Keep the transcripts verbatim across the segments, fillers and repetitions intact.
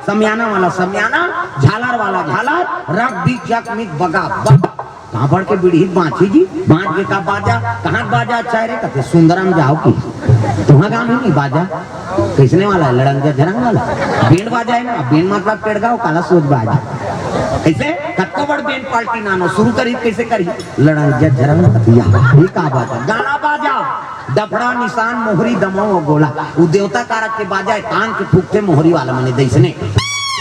समियाना वाला समियाना, झालर वाला झालर, रख दी चकमिक बगा बग। कहाँ बढ़ के बिड़हित बाँची जी, बाँच के का बाजा, कहाँ बाजा अच्छा है रे, कथे सुंदरम जाओ की। तुम्हारा गाँव में नहीं बाजा, कैसने वाला है, लड़ंग झरंग वाला, बैंड बाजा है ना, बैंड मतलब पेड़गांव काला सोच बाजा। कैसे कतको बड़ बैंड पार्टी नानो शुरू करी, कैसे करी, लड़ंग झरंग कथिया, ये का बाजा, गाना बाजा, डफड़ा, निशान, मोहरी, दमऊ अउ गोला। उ देवता कारक के बाजा हे, तान के फूकथे मोहरी वाला मने दइसने।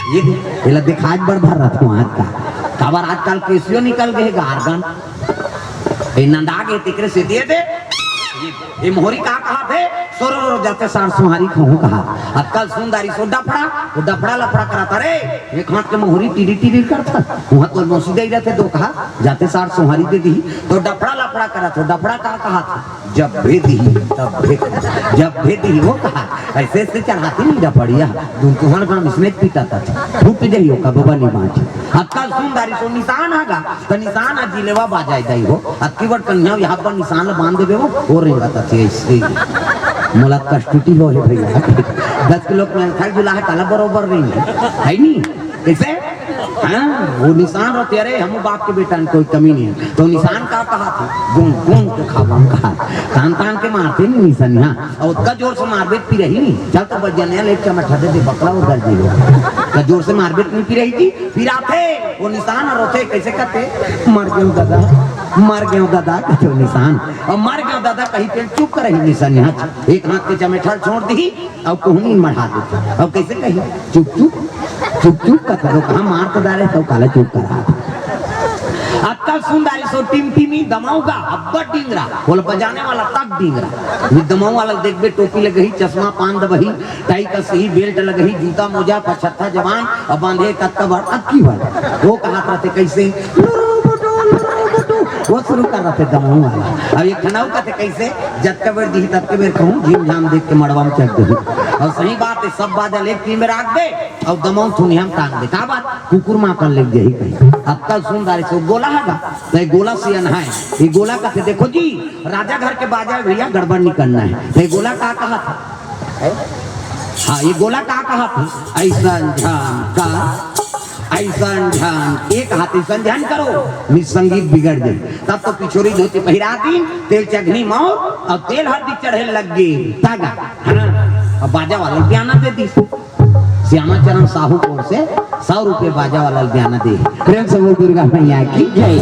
ये दे, एला देखाय बर भर रथ हूँ आज का। काबर आजकल केसियो निकल गए हे, गार्गन। ए नंदा गे तेकरे से दे दे। ये, ये मोहरी का कहा थे? सोरो रो जाते सार सुहारी कहूँ कहा। आजकल सुंदरी सो डफड़ा, वो डफड़ा लफड़ा करा था रे। एक हाथ के मोहरी टीरी टीरी करता। वहाँ तो नोसी दे रहते दो कहा, जाते सार सुहारी दे दी। तो डफड़ा लफड़ा करा था, डफड़ा का कहा था? जब भेद ही, तब भेद, जब भेद ही वो कहा, ऐसे ऐसे चढ़ाती नहीं डफड़िया, दुनकुहन का मिसने पीटा था, फूट जाइयो कब बनी बाँच। अक्कल सुंदरी सो निशान आगा, तो निशान आ जिलेवा बाजाय दई हो, अक्की बड़ कन्या यहाँ पर निशान बांध देवे हो, और रेंगत थे ऐसे। मोला कष्टुटी हो हे भैया, दस किलो के अंगठा जुला है, काला बरोबर नहीं है, है नहीं? कैसे? हाँ, वो निशान रहते, अरे, हम बाप के बेटा में कोई कमी नहीं है। तो निशान का कहा थे? गुण, गुण के खाबो कहा। तान, तान के मारते नहीं निशान, हाँ। और उतना जोर से मारबे, फिर रही नहीं। चल तो बजनिया ले चमटा दे, दे बकला उधर जी हो। तो जोर से मारबे, नहीं फिर रही थी, फिर आते, वो निशान और होते, कैसे करते? मर गयो दादा, मर गयो दादा, कहते वो निशान। और मर गयो दादा, कहीं पे चुप कर रही निशान यहाँ। एक हाथ के चमेठा छोड़ दी, अउ कोहनी मढ़ा देथे। अउ कैसे कही? चुप चुप, चुप चुप कथरो कहा, मार तो डारे तो काला चुप करा। अक्कल सुंदरी सो टिमटिमी दमाऊगा, अब्बड़ डिंगरा, बोल बजाने वाला तक डिंगरा। ये दमाऊ वाला देखबे, टोपी लगही, चश्मा पान दबही, टाई कसही, बेल्ट लगही, जूता मोजा, पछत्ता जवान, अब बांधे कत्ता बड़ अक्की बड़। वो कहा रहते कैसे? लुरु बुटु, लुरु बुटु। वो शुरू कर रहते दमाऊ वाला। अब ये खनाऊ कहते कैसे? जतके बेर दिही, ततके बेर कहूँ, झीम झाम देख के मड़वा में चढ़ देहूँ। और सही बात है, सब बादल एक टीम में राख दे, और दमाऊ थुनिया में टांग दे। का बात? कुकुर माँ कर ले यही कहीं। अक्कल सुंदरी सो गोला हगा, तो ये गोला से अनहाय। ये गोला कहते, देखो जी, राजा घर के बाजा है भैया, गड़बड़ नहीं करना है। तो ये गोला का कहा था? हाँ, ये गोला का कहा था? ऐसा ध्यान का, ऐसा ध्यान, एक हाथ ऐसा ध्यान करो, नहीं संगीत बिगड़ जाए। तब तो पिछोरी धोती पहिरा दी, तेल चघनी मौर और तेल हल्दी चढ़े लग गए, तागा। हाँ, अब बाजा वाला बयाना दे दी। श्यामा चरण साहू कोर से सौ रुपये बाजा वाला बयाना दे। प्रेम से बोल दुर्गा मैया की जय।